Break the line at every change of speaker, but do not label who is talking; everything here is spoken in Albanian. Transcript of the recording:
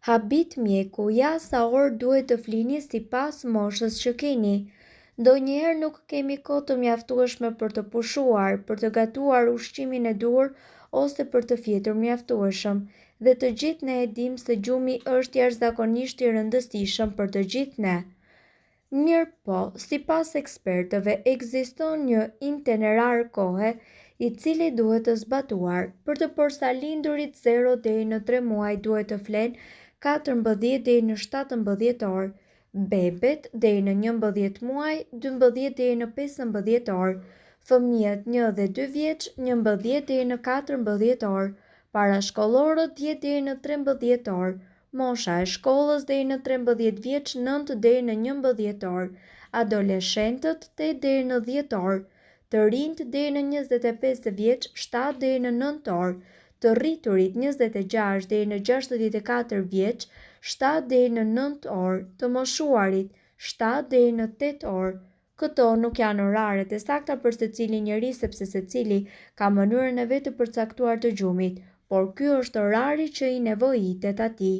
Habit mjeku, ja sa orë duhet të flini sipas moshës që keni. Ndonjëherë nuk kemi kohë të mjaftueshme për të pushuar, për të gatuar ushqimin e duhur ose për të fjetur mjaftueshëm. Dhe të gjithë ne e dimë se gjumi është jashtëzakonisht i rëndësishëm për të gjithë ne. Mirëpo, sipas ekspertëve, ekziston një itinerar kohe i cili duhet të zbatuar. Për të porsalindurit 0 deri në 3 muaj duhet të flenë 14 deri në 17 orë, bebet deri në 11 muaj 12 deri në 15 orë, fëmijët 1 dhe 2 vjeç 11 deri në 14 orë, parashkollorët 10 deri në 13 orë, Mosha e shkollës deri në 13 vjeç 9 deri në 11 orë, adoleshentët 8 deri në 10 orë, të rinjtë deri në 25 vjeç 7 deri në 9 orë, të rriturit 26 deri në 64 vjeç 7 deri në 9 orë, të moshuarit 7 deri në 8 orë. Këto nuk janë oraret e sakta për secilin njeri sepse secili ka mënyrën e vet të përcaktuar të gjumit, por ky është orari që i nevojitet atij.